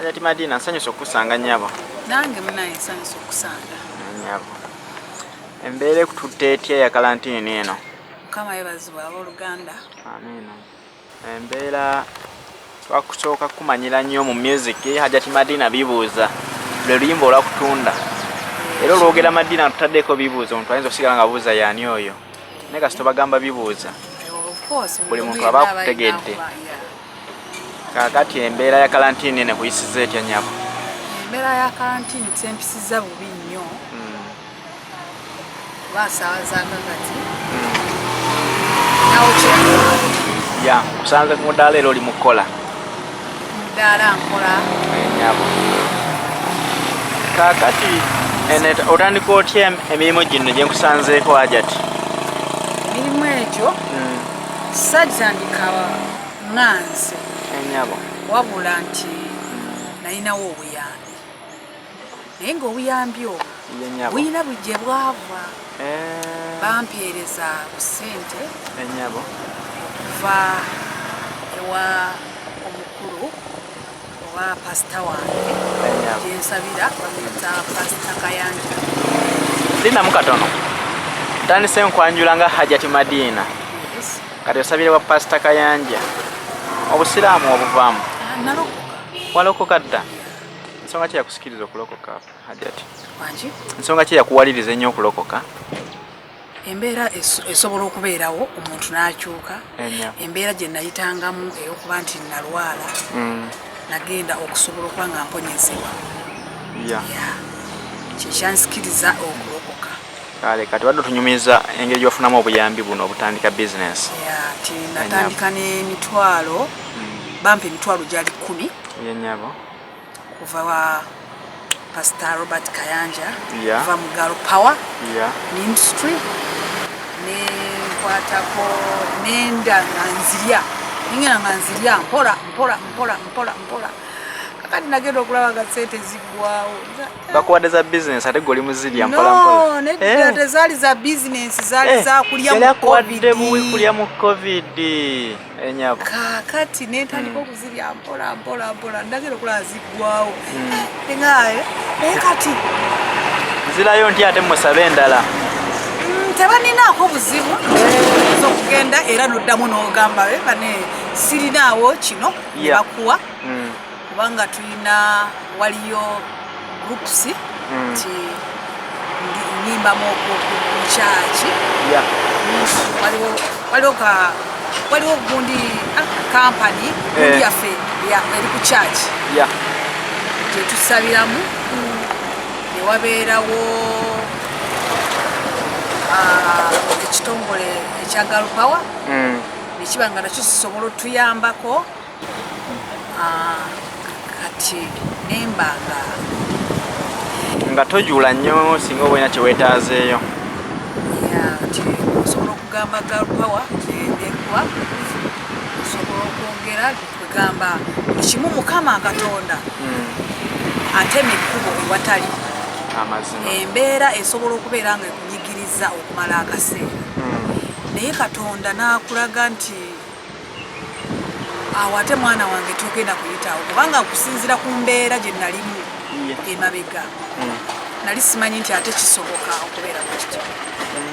Hajati Madina, nsanyuse okukusanga nnyabo. Nange munaye nsanyuse okusanga. Nnyabo. Embeera ekututte etya eya kalantiini eno? Mukama yebazibwe abooluganda. Amiina. Embeera twakusooka kukumanyira nnyo mu music. Hajati Madina bibuuza lwe luyimba olwakutunda era olwogera Madina tutaddeko bibuuza, omuntu ayinza okusigala nga abuuza yaani oyo, naye kasita bagamba bibuuza buli muntu aba akutegedde. Kaakati embeera ya kalantiini eno ekuyisiza etya nnyabo? Embeera ya kalantiini tempisiza bubi nnyo kuba saawa zakakati nawo ya kusanze ku mudaala era oli mukukola. Mudaala nkola. Nnyabo, kaakati ene otandika otya emirimu gino gye nkusanzeeko, Hajati? Emirimu egyo sagitandika nga nze, Ennyabo. wabula nti nalinawo obuyambi, naye ng'obuyambi obwo Ye nnyabo. Buyina bugye bwava. Bampeereza ku ssente Ennyabo. okuva ewa omukulu oba pasita wange Ennyabo. gyensabira, bamuyita Pasita Kayanja. Lindamu katono, ntandise nkwanjula nga Hajati Madina. Yes. Kati osabire wa Pasita Kayanja, obusiraamu obuvaamu? Ah, nalokoka. Walokoka dda? Ensonga ki yakusikiriza okulokoka, Hajati? Wangi? Ensonga ki yakuwaliriza ennyo okulokoka? Embeera esobola okubeerawo omuntu n'akyuka. Ennyabo. Embeera gye nayitangamu ey'okuba nti nalwala, nagenda okusobola okuba nga mponyezebwa. Ya, kyekyansikiriza okulokoka. Kale kati badde otunyumiza engeri gyofunamu obuyambi buno obutandika bizinesi. Ya, ti natandika n'emitwalo, bampa emitwalo gyali 10 Yennyabo. Kuva wa Pastor Robert Kayanja, kuva mu Girl Power Ministry, nenkwatako nenda nga nzirya, nengenda nga nzirya mpola mpola mpola mpola mpola. Kakati nagenda okulaba nga sente ziggwawo. Bakuwadde za bizinesi ate gwe oli muzirya mpola mpola. No, nedda, tezaali za bizinesi, zaali zakulya Yali mu akuwadde buwi COVID. Kulya mu COVID, enyabo. Kaakati nentandika okuzirya mpola mpola mpola, ndagenda okulaba ziggwawo. Eŋaaye naye kati nzirayo nti ate musabe endala. Tebaninaako buzibu, oyinza okugenda era noddamu n'ogamba, "Eh, bane sirinaawo kino," ne bakuwa, kubanga tulina waliyo groups nti nyimba mu kyaki. Waliwo gundi, kampani gundi yaffe eri ku kyaki gyetusabiramu, ne wabeerawo ekitongole ekya Girl Power, nekiba nga nakyo kisobola otuyambako. Kati nemba nga Nga tojuula nnyo singa oba olina kyeweetaazeeyo. Ya, nti osobola okugamba Girl Power nekuwa, osobola okwogera kwegamba buli kimu. Mukama Katonda atema ekkubo ewatali. Amazima. Embeera esobola okubeera nga ekunyigiriza okumala akaseera, naye Katonda n'akulaga nti awo ate mwana wange togenda kuyitaawo, kubanga okusinziira ku mbeera gye nalimu emabega, nali simanyi nti ate kisoboka okubeera bwe kityo,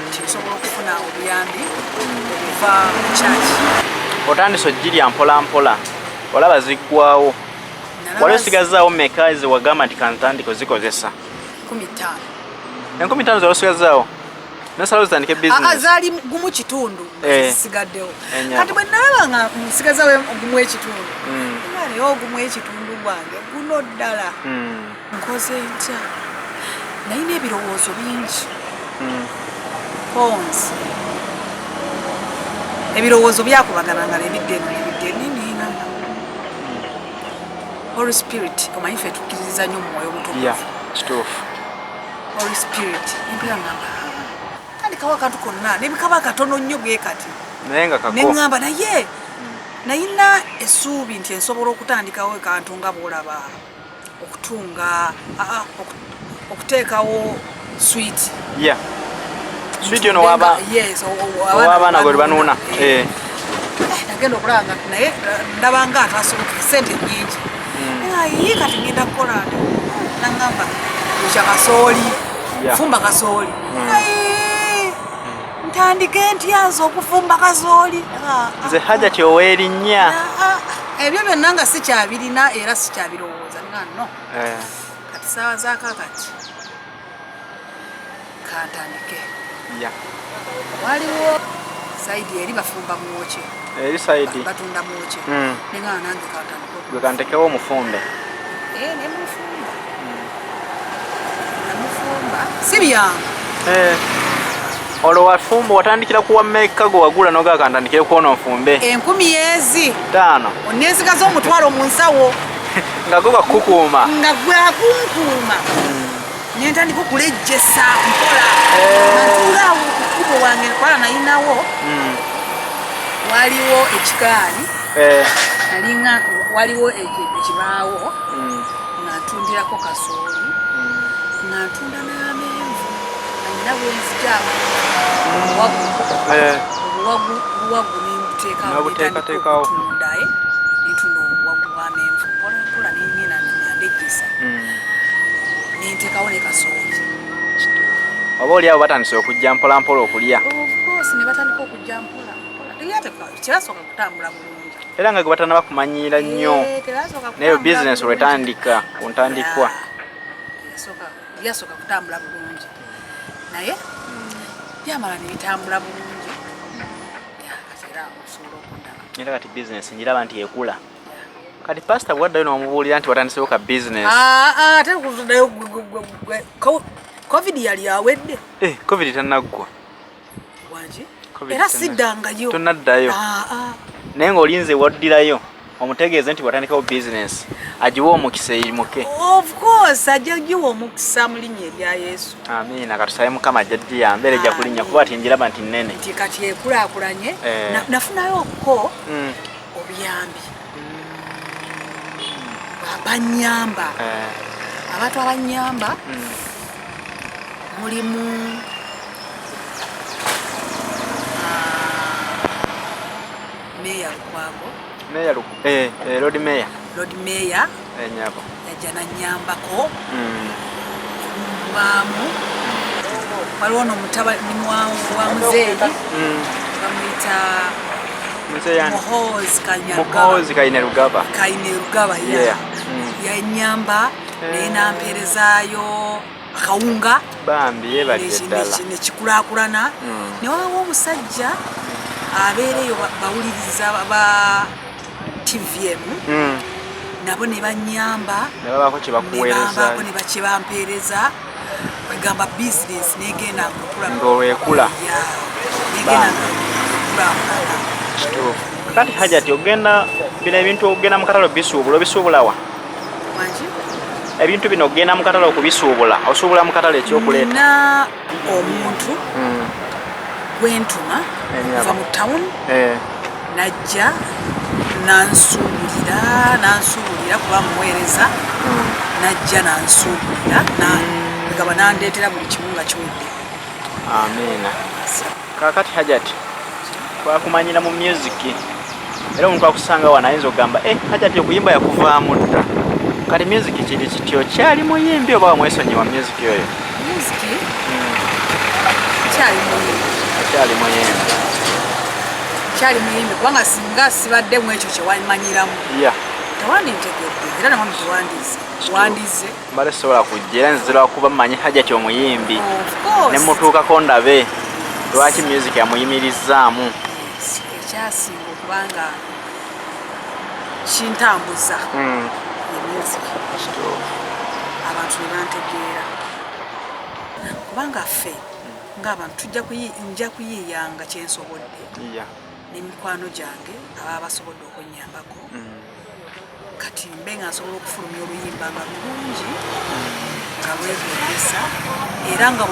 nti osobola okufuna obuyambi okuva mu kyaki. Otandise ogirya mpola mpola, olaba ziggwawo. Wali osigazaawo meka ze wagamba nti kantandika ozikozesa? 15. 5000 zewali osigazaawo nosalawo zitandike Aa, bizinesi? zaali gumu kitundu nga zisigaddewo. Enyabo. Kati bwe nalaba nga nsigazawo ogumu ekitundu, nga naye ogumu ekitundu gwange guno ddala nkoze ntya? Nalina ebirowoozo bingi. Pons ebirowoozo byakubagana nga nebidda eno nebidda eno. Holy Spirit, omanyi ffe tukkiririza nnyo mu mwoyo omutukuvu. Ya, kituufu. Holy Spirit empira ngamba, tandikawo akantu konna nebikaba katono nnyo bwe kati. Naye nga kako. Neŋŋamba naye nayina essuubi nti nsobola okutandikawo ekantu nga bwolaba okutunga, okuteekawo sweet. Ya, sweet ono waba Yes, ow'abaana gwe banuuna. Eh. Nagenda okulaba nga naye ndabanga atasoboka, sente nyingi. Ayi, kati ngenda kukola nti nangamba yokya kasooli, fumba kasooli. Ayi, ntandike ntya nze okufumba kasooli? Ah, ah, Nze Hajati ow'erinnya. Ah, ah. Ebyo byonna nga sikyabirina era sikyabirowooza nga no. Kati saawa zakakati kantandike. Waliwo side eri bafumba mwokye. Eri side. Batunda mwokye. Nenga nange kantandike. Gwe kantekewo omufumbe. Eh, ne mufumba. Namufumba. Si byangu. Olwo wafumba watandikira kuwa mmeka gwe wagula n'ogaa kantandikire kwona nfumbe? 1000 ezi. 5. Onneesigaza 10,000 mu nsawo. Nga gwe bakukuuma. Nga gwe akunkuuma. Ne ntandika okulejjesa mpola. Nga ntuula awo ku kkubo wange nkola nalinawo. Waliwo ekikaali. Nalinga waliwo ekibaawo. Nga ntundirako kasooli. Nga ntunda n'amenvu. Nga nina bwe nzija obuwagu. Obuwagu, obuwagu ne mbuteekawo, N'obuteekateekawo. ne ntandika okutunda, Ne ntunda obuwagu bw'amenvu. Mpola mpola ne ngenda nga ndejjesa. Ne nteekawo ne kasooli. Oba oli awo batandise okujja mpola mpola okulya. Of course, ne batandika okujja mpola mpola. Tebasooka kutambula bulungi. Era nga gwe batannaba kumanyiira nnyo. Tebasooka Naye kutambula bizinesi bulungi. lwetandika ku ntandikwa. Yasooka kutambula bulungi. Naye byamala ne bitambula bulungi. Kati era osobola okundaba. Era kati bizinesi ngiraba nti ekula. Kati pasita bw'addayo n'omubuulira nti watandisewo ka bizinesi. Ate kuddayo COVID yali awedde. COVID tannaggwa. Wangi? COVID Era siddangayo. Tonnaddayo. Naye ng'olinze waddirayo omutegeeze nti watandikawo bizinesi agiwe omukisa eyimuke. Of course, ajja giwa omukisa mu linnya erya Yesu. Amiina, katusabe Mukama ajja giyamba era ejja kulinnya kuba ati njiraba nti nnene. Nti kati ekulaakulanye. Nafunayo ko obuyambi. Banyamba. Abantu abanyamba mulimu Meya Lukwago. Meya Lukwago. Lord Mayor. Lord Mayor. Nyabo. Yajja n'annyambako. Baamu. Waliwo n'omutabani wa muzeeyi. Bamuyita Muzeeyi ani? Muhoozi Kainerugaba. Muhoozi Kainerugaba. Kainerugaba, yeah. Yannyamba, naye n'ampeerezaayo akawunga. Bambi yeebalire ddala. Nekikulaakulana. Ne wabawo omusajja abeereyo bawuliriza ba TVM. Nabo ne bannyamba. Ne babaako kye bakuweereza. Ne babaako ne kye bampeereza. Kwegamba bizinesi n'egenda ng'ekula. Ng'olwekula. Yeah. N'egenda ng'ekulaakulana. Kituufu. Kati Hajati ogenda bino ebintu ogenda mu katale obisuubula, obisuubula wa? Wangi? Ebintu bino ogenda mu katale okubisuubula, osuubula mu katale ekyokuleeta? Nina omuntu gwentuma kuva mu town. Najja nansuubulira, nansuubulira kuba muweereza. Najja nansuubulira, ngaba nandeetera buli kimu nga kiwedde. Amiina. Kaakati Hajati, twakumanyira mu music. Era omuntu akusanga wano ayinza okugamba, Hajati okuyimba yakuvaamu dda. Kati music kiri kityo, kyali muyimbi oba wamwesonyiwa music oyo? Music kyali muyimbi. Kyali muyimbi. Kyali muyimbi kubanga singa sibaddemu ekyo kye wamanyiramu. Tewandintegedde era namwe tewandize. Wandize. Mbadde sisobola kujja era nzira kuba mmanyi Hajati omuyimbi. Of course. Ne mutuukako ndabe lwaki music yamuyimirizzaamu. Yes, ekyasinga okubanga kintambuza ye music. Kituufu. Abantu ne bantegeera. Kubanga ffe ng'abantu nja kuyiiyanga kye nsobodde. N'emikwano gyange ababa basobodde okunnyambako. Kati mbe nga nsobola okufulumya oluyimba nga lulungi, nga lwegombesa, era nga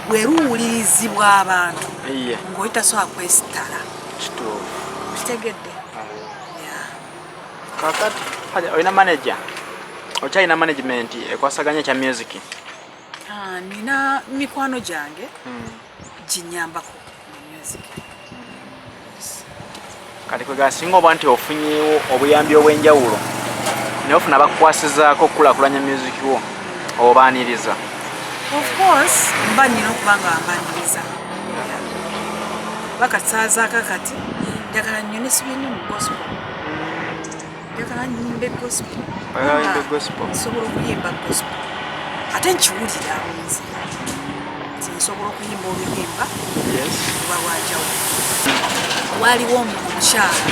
bwe luwulirizibwa abantu, ng'oli tasobola kwesitala. Kituufu. Okitegedde? Kaakati, Haja, olina manager? Okyalina management ekwasaganya ekya music? Nina mikwano gyange ginnyambako mu music. Kati kwe gasinga oba nti ofunyeewo obuyambi obw'enjawulo Naye ofuna abakukwasizaako okukulaakulanya music wo, obaaniriza? Of course, mba nnina okuba nga mbaniriza. Bakasaazaako kati njagala nnyo nesibye nnyo mu gospel, njagala nyimbe gospel. Oyagala oyimbe gospel? Nsobola okuyimba gospel, ate nkiwulira nze nti nsobola okuyimba oluyimba oba lwanjawulo. Waliwo omukyala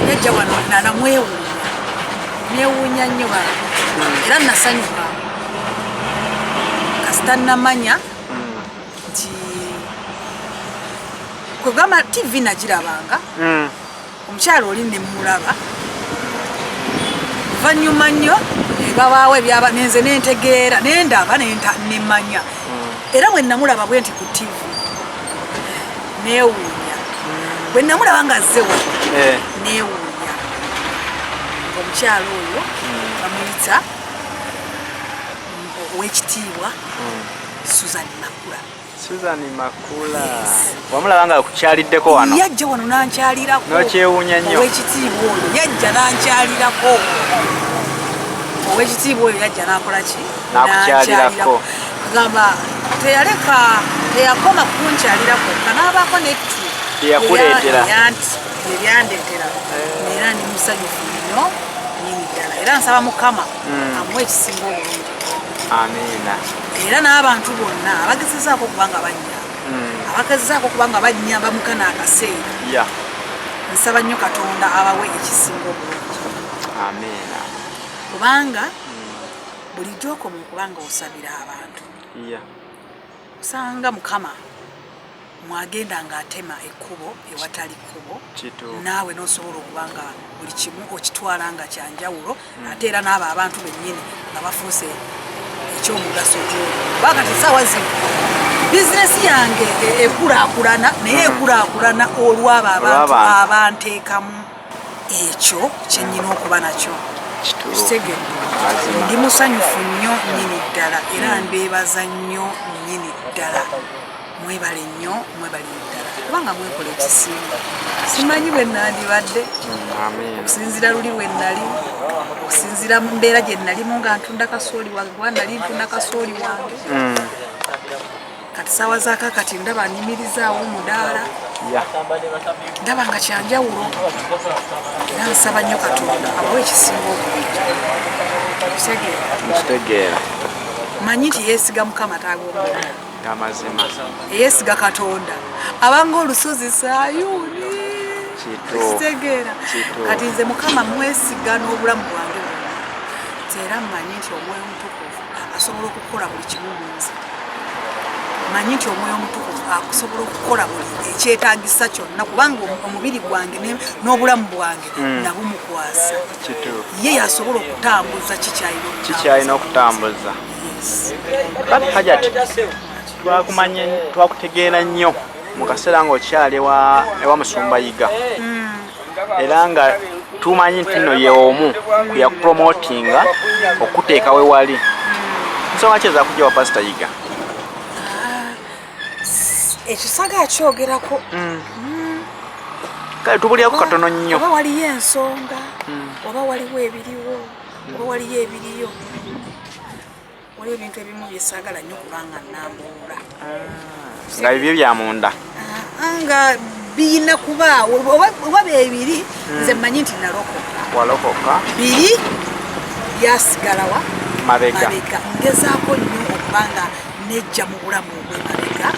yajja wano, nanamwewuunya, newuunya nnyo bantu, era nasanyuka kasita namanya nti kwegamba TV nagirabanga. Omukyala oli nemulaba luvannyuma nnyo, ebabaawo ebyaba nenze nentegeera, nendaba, nemanya. Era bwe namulaba bwe nti ku TV neewuunya, bwe namulaba nga azze wano, neewuunya. Omukyala oyo bamuyita owekitiibwa Susan Makula. Susan Makula. Wamulaba nga akukyaliddeko wano? Yajja wano nankyalirako. N'okyewuunya nnyo. Owekitiibwa oyo yajja nankyalirako. Owekitiibwa oyo yajja nakola ki? N'akukyalirako. Gamba teyaleka, teyakoma kunkyalirako, kanaabaako nettu Teyakuleetera. Ebyandeetera, era ndi musanyufu nnyo nyini ddala, era nsaba Mukama amuwe ekisinga obulungi. Amiina. Era n'abantu bonna abagezezaako okuba nga bannyamba, abagezezaako okuba nga bannyamba mukana akaseera, nsaba nnyo Katonda abawe ekisinga obulungi. Amiina. Kubanga bulijjo okoma okuba nga osabira abantu, osanga Mukama mwagenda ng'atema ekkubo ewatali kkubo, naawe n'osobola okuba nga buli kimu okitwala nga kyanjawulo, ate era n'abo abantu bennyini nga bafuuse ekyomugaso gyoli. Kuba kati essaawa zino bizinesi yange ekulaakulana, naye ekulaakulana olw'abo abantu Olw'abantu. abanteekamu ekyo kyenyina okuba nakyo. Kitegedde? Mazima. Ndi musanyufu nnyo nnyini ddala, era mbeebaza nnyo nnyini ddala. Mwebale nnyo, mwebale ddala, kubanga mwekola ekisinga. Simanyi bwe nandibadde Amiina. okusinziira luli bwe nali, okusinziira mu mbeera gye nalimu nga ntunda kasooli wange, kuba nali ntunda kasooli wange. Kati saawa zakakati ndaba nyimirizaawo omudaala, ndaba nga kyanjawulo, era nsaba nnyo Katonda abawe ekisinga obulungi. Kitegeera? Nkitegeera. Manyi nti yeesiga Mukama tagomba. Amazima. Eyeesiga Katonda abanga olusozi Sayuuni. Kitegeera? Kati nze Mukama mwesiga n'obulamu bwange bwonna. Nti era mmanyi nti Omwoyo Omutukuvu asobola okukola buli kimu mu nze. Manyi nti Omwoyo Omutukuvu akusobola okukola buli ekyetaagisa kyonna, kubanga omubiri gwange n'obulamu bwange nabumukwasa. Ye yasobola okutambuza kikyalina. Kikyalina okutambuza. Kati Hajati, twakumanye, twakutegeera nnyo mu kaseera ng'okyali ewa Musumba Yiga, era nga tumanyi nti nno ye omu ku yakupromotinga okuteeka we wali. Nsonga ki ezakujja wa Pasita Yiga? Ekyo saga akyogerako. Kale tubulyako katono nnyo. Oba waliyo ensonga, oba waliwo ebiriwo, oba waliyo ebiriyo, waliwo ebintu ebimu byesaagala nnyo kubanga nambuula. Nga bibyo bya munda. Ah, nga biyina kubaawo oba bebiri. Nze mmanyi nti nalokoka. Walokoka. Biri byasigalawa mabega. Mabega. Ngezaako nnyo okubanga nejja mu bulamu obwemabega.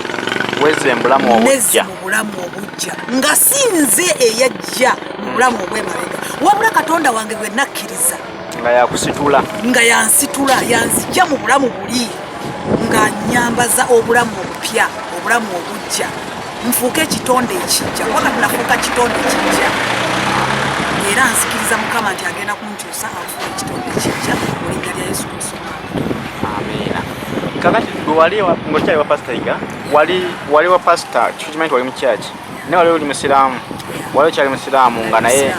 Wezze embulamu nezze obujja. Mu bulamu obujja, nga si nze eyajja mu bulamu obwemabega, wabula Katonda wange gwe nakkiriza. Nga yakusitula. Nga yansitula, yanzijja mu bulamu buli, nga nyambaza obulamu obupya, obulamu obujja, nfuuke ekitonde ekijja, kuba kati nafuuka kitonde ekijja. Era nzikiriza Mukama nti agenda kunkyusa anfuuke ekitonde ekijja mu linnya lya Yesu Kristo. Amiina. Kakati gwe wali ng'okyali wa Pasita Yiga, wali wa pasita, kikimanyi nti wali mu church, naye wali oli musiraamu, wali okyali musiraamu, nga naye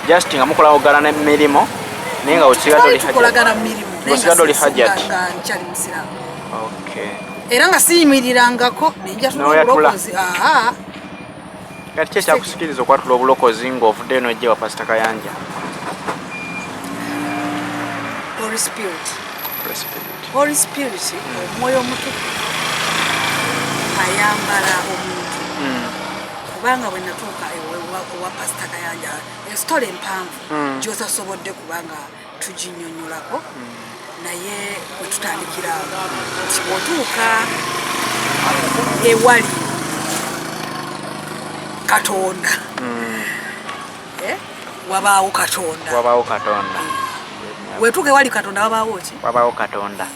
just nga mukolagana n'emirimu, naye nga osigadde Twali oli Hajat. tukolagana mu mirimu, naye nga Ng'osigadde oli Hajat. nga nkyali musiraamu. Okay. Era nga siyimirirangako nenjatula N'oyatula. obulokozi. Aa. Kati ki ekyakusikiriza okwatula obulokozi ng'ovuddeyo n'ojja wa Pasita Kayanja? Holy Spirit. Holy Spirit, omwoyo omutukuvu ayambala omuntu. Kubanga bwe natuuka ewa Pasita Kayanja, esitole empanvu gyotasobodde kubanga tuginyonyolako, naye bwe tutandikira nti bw'otuuka ewali Katonda, wabaawo Katonda. Wabaawo Katonda. Wetuuka ewali Katonda wabaawo ki? Wabaawo Katonda.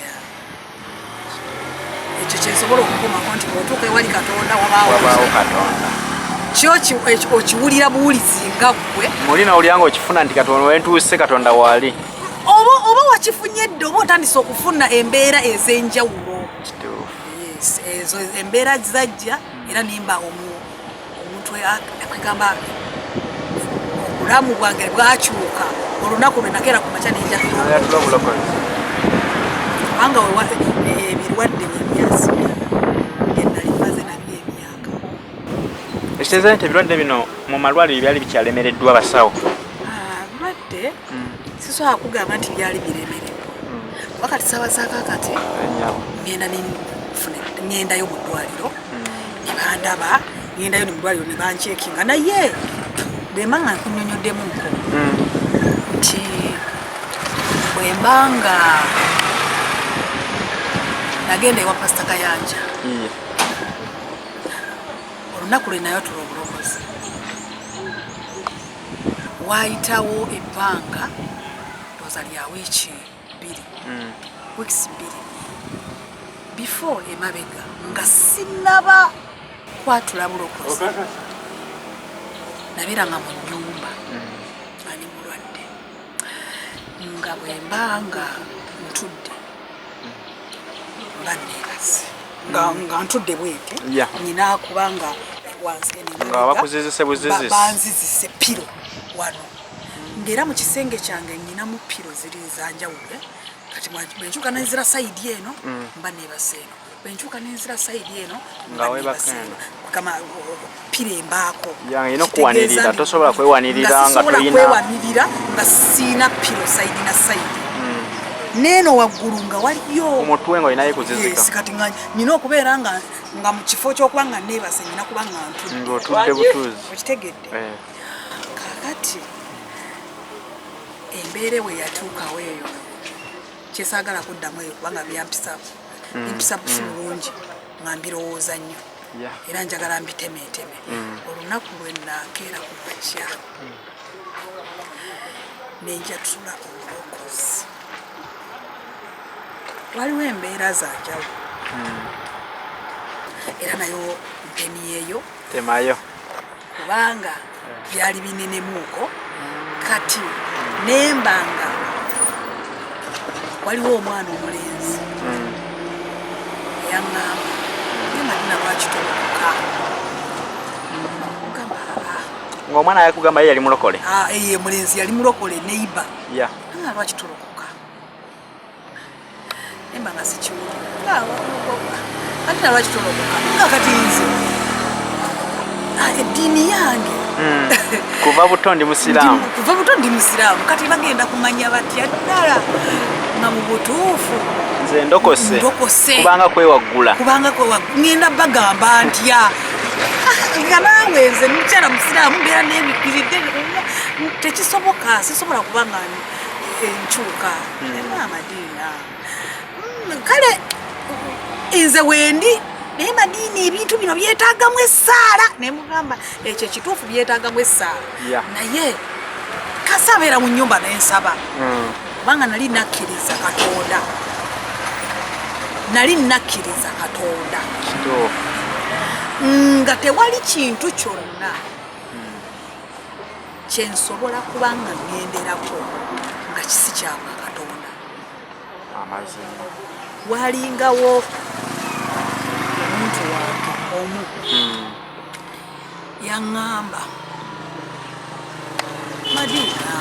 Ekyo kyensobola okukomako nti bw'otuuka ewali Katonda wabaawo Wabaawo Katonda. Kyo okiwulira buwulizi nga ggwe. Muli nawulira nga okifuna nti Katonda wentuuse, Katonda waali. Oba wakifunye dda, oba otandise okufuna embeera ez'enjawulo. Kituufu. Yes, ezo embeera zajja era nimba omuntu kwegamba obulamu bwange bwakyuka olunaku lwe nakeera ku makya nenjatula. Yatula obulokozi. Kubanga ebirwadde byebyasira byenali maze nabyo emyaka. Ekitegeeza nti ebirwadde bino mu malwaliro byali bikyalemereddwa abasawo? Ah, ebirwadde sisobola kugamba nti byali biremereddwa, kuba kati saawa zakakati ngenda ngendayo mu ddwaliro ne bandaba, ngendayo ne mu ddwaliro ne bancheckinga, naye bwemba nga nkunyonyoddemuko nti bwemba nga nagenda ewa Pasita Kayanja, olunaku lwe nayatula obulokozi, waayitawo ebbanga ndowooza lya wiiki 2, weeks 2 before, emabega nga sinaba kwatula bulokozi, nabeeranga mu nnyumba nga ndi mulwadde, nga bwe mbanga ntudde mba neebase, nga ntudde bwete, nyina kubanga wansi eno Nga emabega, bakuzizise buzizisi. Banzizise pillow wano, ng'era mu kisenge kyange nyinamu pillow ziri zanjawulo. Kati bwenkyuka nenzira side eno, mba neebase eno, bwenkyuka nenzira side eno, mba Nga weebaka neebase eno. eno. Kama pillow embaako. Ya, erina Kitegeeza okuwanirira, nti tosobola kwewanirira nga nga sisobola toyina- kwewanirira nga siina pillow side na side, neeno waggulu nga waliyo. Omutwe nga olinayo kuzizika. Yes, kati nga nyina okubeera nga mu kifo ky'okuba nga neebase, nyina kuba nga ntudde. Ng'otudde butuuzi. Okitegedde? Eh. Kakati embeera bwe yatuukawo eyo, kyesaagala kuddamu eyo kubanga byampisa bimpisa si bulungi nga mbirowooza nnyo, era njagala mbitemeeteme. Olunaku lwe naakeera ku makya nenjatula obulokozi, waliwo embeera zanjawulo, era nayo mpemyeyo. Temayo. Kubanga byali binenemuuko. Kati nembanga waliwo omwana omulenzi eyaŋŋamba, "Naye Madina, lwaki tolokoka?" Gamba, "Aa." Ng'omwana yakugamba ye yali mulokole? Ah, eye mulenzi yali mulokole, neighbor. Nga lwaki tolokoka? Nemba nga sikiwulira. Madina, lwaki tolokoka? Nga kati nze, ah, eddiini yange Kuva buto ndi musiraamu. Kuva buto ndi musiraamu, kati bagenda kumanya batya ddala nga mu butuufu nze ndokose? Ndokose. Kubanga kwewaggula. Kubanga ngenda bagamba ntya nga naawe nze mukyala musiraamu, mbeera nebikiridde, tekisoboka, sisobola kuba nga nkyuka amadiina. Kale nze wendi, naye madiini ebintu bino byetaagamu essaala. Nemugamba ekyo ekituufu, byetaagamu essaala, naye kasabeera mu nyumba nensaba, kubanga nali nakkiriza Katonda, nali nakkiriza Katonda, nga tewali kintu kyonna kyensobola kuba nga ŋŋenderako nga kisi kyabwa Katonda. Amazima. Walingawo omuntu wange omu yaŋŋamba, "Madiina,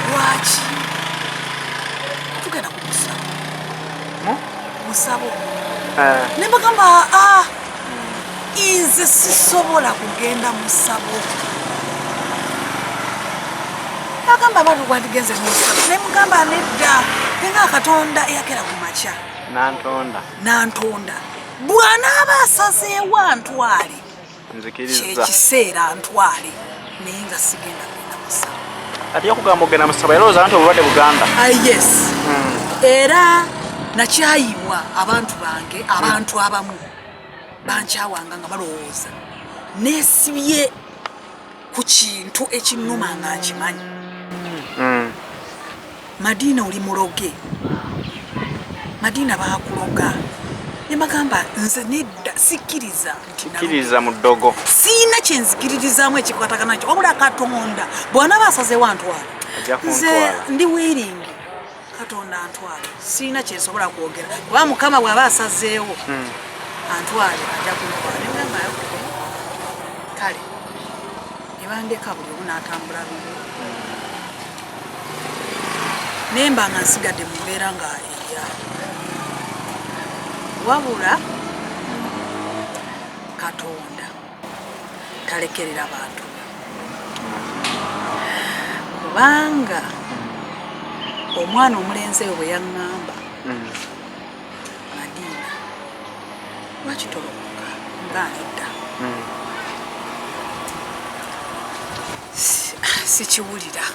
lwaki tugenda ku musabo?" Mu? Musabo. Eh, Ne mbagamba, "A, nze sisobola kugenda musabo." Nagamba abantu gwandigenze nosaba, naye mugamba nedda, nga Katonda eyakera ku makya nantonda bw'anaaba asazeewo antwale, kyekiseera antwale, naye nga sigenda genda musaba. Ati yakugamba ogenda musaba, yalowooza nti obulwadde Buganda. Yes. Era nakyayibwa abantu bange, abantu abamu bankyawanga nga balowooza nesibye ku kintu ekinnuma nga nkimanyi. Madina oli muloge, Madina bakuloga. Nebagamba nze nedda, sikkiriza nti Kkiriza mu ddogo. Siina kyenzikiririzaamu ekikwatagana nakyo, wabula Katonda bw'anaaba asazeewo antwala, Ajja nze kuntwala. ndi willing, Katonda antwale, siina kyensobola kwogera, kuba Mukama bw'aba asazeewo antwale, ajja kuntwala. Negamba "Okay." Kale ne bandeka, buli omu n'atambula bibi, nemba nga nsigadde mu mbeera nga eryawo. Wabula Katonda talekerera bantu be, kubanga omwana omulenzi eyo bwe yaŋŋamba, "Madiina, lwaki tolokoka?" Nga nedda, sikiwulira.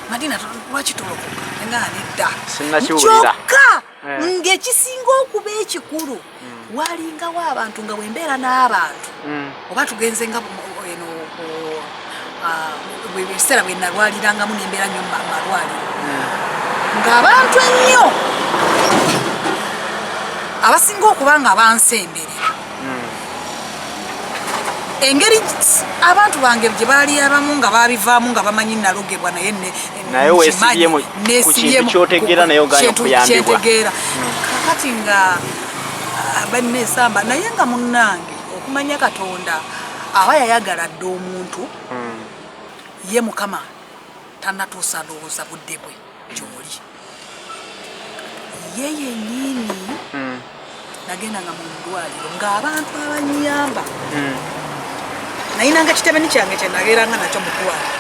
"Madina, lwaki tolokoka?" Nga nedda. Sinnakiwulira. Kyokka ng'ekisinga okuba ekikulu, walingawo abantu nga bwembeera n'abantu, oba tugenze nga eno ebiseera bwe nalwalirangamu nembeera nnyo mu malwaliro, ng'abantu ennyo abasinga okuba nga bansemberera, engeri abantu bange gye baali abamu nga babivaamu nga bamanyi nalogebwa, naye Naye weesibye ku kintu ky'otegeera, naye ogaanye okuyambibwa. Kyentegeera kakati nga bannesamba, naye nga munnange okumanya Katonda aba yayagala dde omuntu, ye Mukama tanatuusa ndowooza budde bwe gy'oli ye yennyini. Nagendanga mu ddwaliro ng'abantu abanyamba, nayinanga kitebeni kyange kyenabeeranga nakyo mu ddwaliro,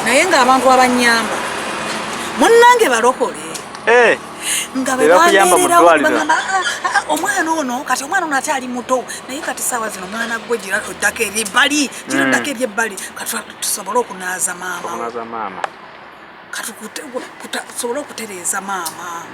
naye ng'abantu abanyamba munnange balokole, nga Be bakuyamba mu bwe ddwaliro. bagamba, "Ah, ah, omwana ono, kati omwana ono akyali muto, naye kati saawa zino mwana gwe gira oddako eri ebbali, gira oddako eri ebbali, kati tusobole okunaaza maama wo." Okunaza maama. Kati tusobole okutereeza maama.